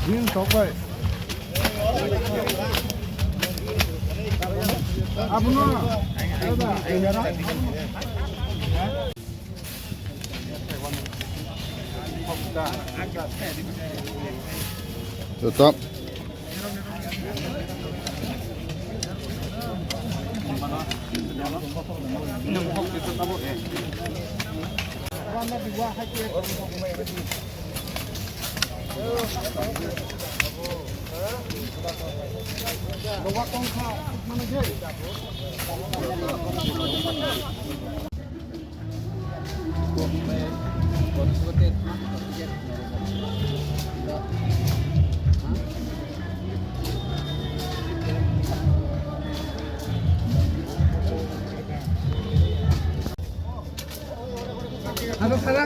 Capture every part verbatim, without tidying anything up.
Din sok bai. Abono. Joto.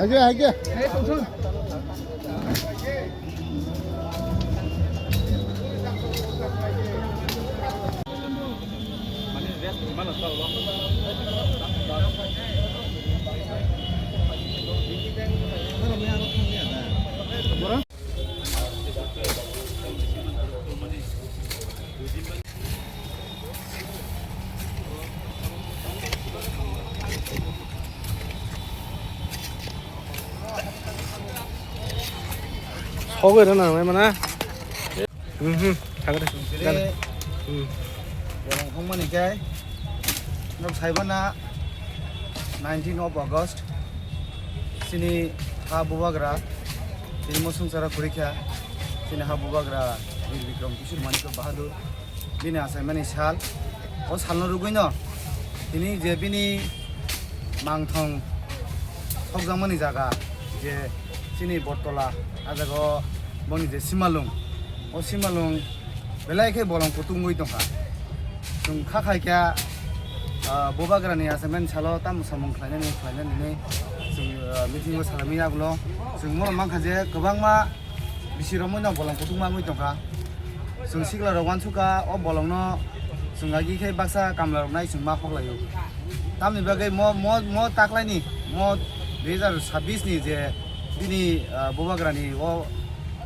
Aige, aige. Sogwi rwna nangmani mana. Mhm, thangre. Jere Hmm. borong hongmani khe, nok saibana nineteen of August, chini ha bubagra, chini mosong chara khurikha, chini ha bubagra Bir Bikram Kishore Manikya Bahadur, bini achaimani sal, o salno rwgwino, tini je bini mangthong sokjakmani jaga, je chini Bortola, a jaga o boni je Simalung, o Simalung belai khe bolong kutung wngwi tongkha. Chwng kha khai khe, ah, bubagrani achaimani salo tamo samung khlainani, khlainani hinwi chwng, ah, meeting o salaimani yagulo chwng bono mankha je kwbangma bisi romwi no bolong kutung mangwi tongkha. Chwng sikla rok uansukha, o bolong no chwng agi khe baksa kamla rok nai chwng ma hoklaio. Tamni bagwi mo, mo, mo taklaini, mo dui hazar sabbish ni je bini, ah, bubagrani o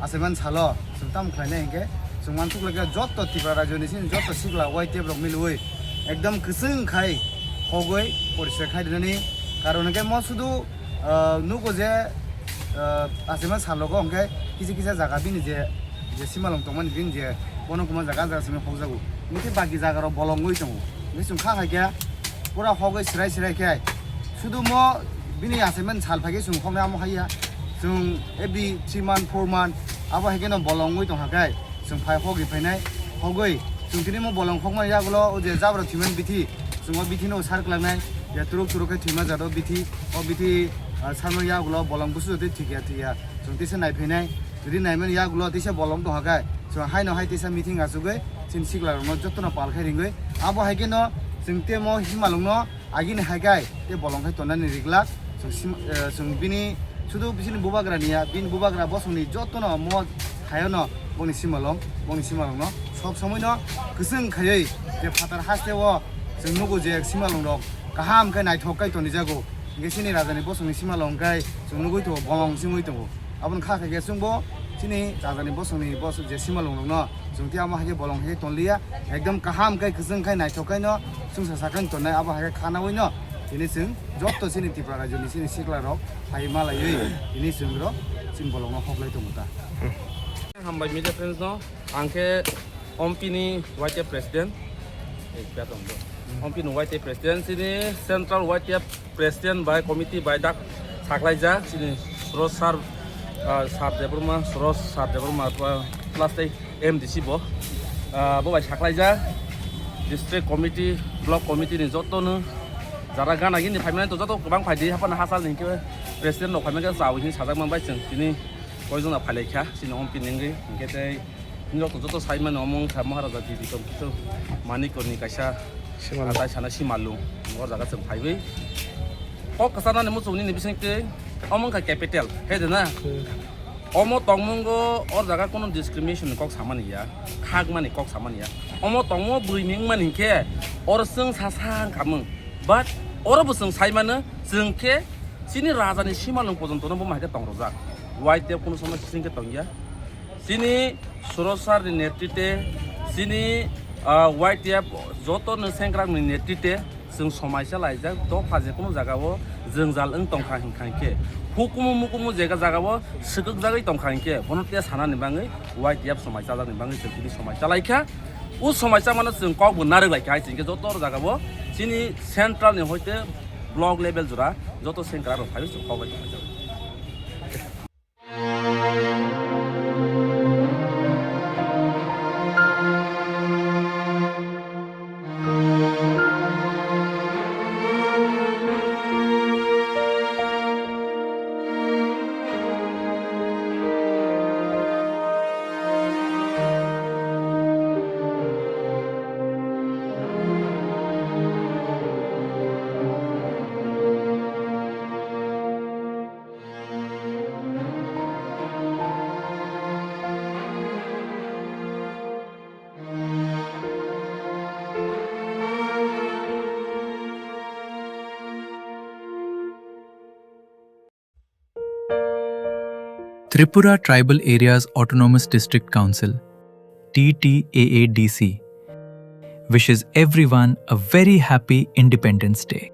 achaimani salo chwng tamo khlainai hinkhe chwng uansuk laikha joto Tripura rajyo ni sini joto sikla Y T F rok milwi ekdom kwchwng khai hogwi poriskar khai rinani karon hinkhe mo sudu, ah, nugo je, ah, achaima salogo hinkhe kisa kisa jaga bini je, je Simalung tongmani bini je bono kwma jaga jaga simi hokjago. Hinkhe baki jaga rok bolong wngwi tongo. Hinkhe chwng kha hai khe pura hogwi srai srai khe sudu mo bini achaimani sal phai khe chwng hoknai amo haiya. Chwng every three month, four month abo hai kheno bolong wngwi tongkha khe chwng phai hogwi phainai. Hogwi chwng tini mo bolong hokmani yagulo o je jabra thwimani bithi, chwng o bithi no sar kwlangnai. Ya turuk turuk khe thwima jat o bithi, o bithi, ah, sarmani yagulo bolong busu jotoi thwikya thwikya chwng tisa nai phainai. Jodi naimani yagulo tisa bolong tongkha khe chwng haino hai tisa meeting achugwi chini sikla rokno jotono pal khai ringwi abo hai kheno chwng temo Simalungno agini hai khe tei bolong khai tonani riglak. Chwng sim-, eh, chwng bini sudu bisini bubagra niya, bini bubagra bosongni jotono mo thayono boni Simalung, boni Simalungno sob somoino kwchwng khaiwi je phatar hasteo chwng nugo je Simalungrok kaham khe naithok khe tonijago. Hinkhe chini rajani bosongni Simalung khe chwng nugwi tongo, bolong singwi tongo. Aboni kha khe chwngbo chini rajani bosongni bosong je Simalungrokno chwng tei amo hai khe bolong hai khe tonliya. Ekdom kaham khe kwchwng khe naithok khe no chwngsa sakhe tonnai abo hai khe khanawino tini chwng joto chini Tripura rajyoni chini sikla rok phai malaiwi tini chwng rok chini bolongno hoklai tongo ta. Hambai media friends no, ang khe Ompi ni Y T F president. Ei, kya tong do? Ompi ni Y T F president, chini central Y T F president bai committee bai dak saklaijak chini Suraj sir, ah, sir Debbarma, Suraj sir Debbarma, plus tei M D C bo, ah, bo bai saklaijak district committee, block committee ni joto no jara gana gini phaimani to joto kwbang phaidi haphano hachal ni hwnkhe president rok phaimani khe chao hini sajak man bai chwng tini koijon na phailaikha chini Ompi ni wngwi hwnkhe tei Nini rok joto sai mano omo wngkha Maharaja Bidikrom Kishore Manikya ni kaisa Simalung. Tai sana Simalung. O jaga chwng phaiwi kok kwcharnani muchung nini bising twi omo wngkha capital. He de na? Hmm. Omo tongmungo o jaga kono discrimination ni kok samani ya, khakmani kok samani ya. Omo tongmo bwrwi ni wngmani hinkhe oro chwng sa sa wngkha mung. But oro bo chwng sai mano chwng khe chini raja ni Simalung pojonto no bo mai khe tong rwjak. Y T F kono somoi sing khe tong ya. Chini Surosar ni netrite, chini, ah, Y T F joto ni sengkrak ni netrite, chwng somaisa laijak, dopha je kunu jaga o jwngjal wng tongkha hinkha hinkhe, hukumu mukumu jega jaga o swkakjagwi tongkha hinkhe, bono tei sanani bagwi Y T F somaisa jakni bagwi chwng chini somaisa laikha. O somaisa mano chwng kok bo narwk laikha hai chwng khe joto jaga o chini central ni hoite block level jora joto sengkrak rok phaiwi chwng kok bai tonglaijak. Tripura Tribal Areas Autonomous District Council, T T A A D C, wishes everyone a very happy Independence Day.